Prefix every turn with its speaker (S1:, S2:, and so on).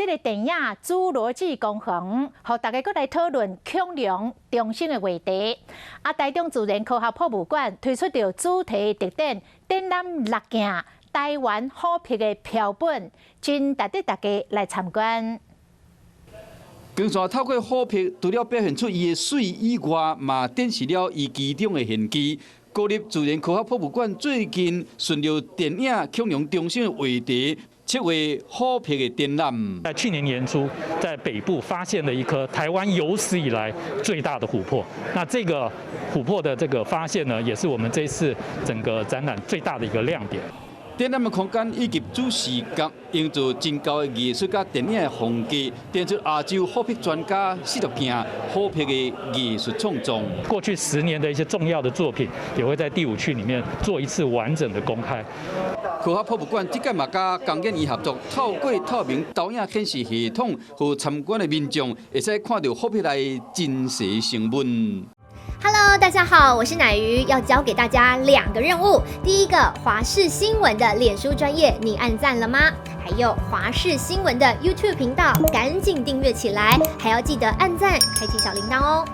S1: 這个電影《侏羅紀公園》，予大家閣來討論恐龍重生的話題。啊，台中自然科學博物館推出著主題特展，展覽六件台灣虎皮的標本，真值得大家來參觀。
S2: 光線透過虎皮，除了表現出伊的媠以外，嘛展示了伊其中的玄機。國立自然科學博物館最近順著電影《恐龍重生》的話題，策劃虎皮的展覽。
S3: 在去年年初，在北部發現了一顆台灣有史以來最大的琥珀。那這個琥珀的這個發現呢，也是我們這次整個展覽最大的一個亮點。
S2: 展覽的空間以及主視覺，營造真高的藝術佮電影的風格，展出亞洲虎皮專家46件虎皮的藝術創作。
S3: 過去10年的一些重要的作品，也會在第五區裡面做一次完整的公開。
S2: 科學博物館這屆嘛佮工研院合作，透過透明投影顯示系統，予參觀的民眾會使看著虎皮內真實成分。
S4: Hello，大家好，我是乃瑜，要交給大家兩個任務。第一個，華視新聞的臉書專頁，你按讚了嗎？還有華視新聞的 YouTube 頻道，趕緊訂閱起來，還要記得按讚，開啟小鈴鐺哦。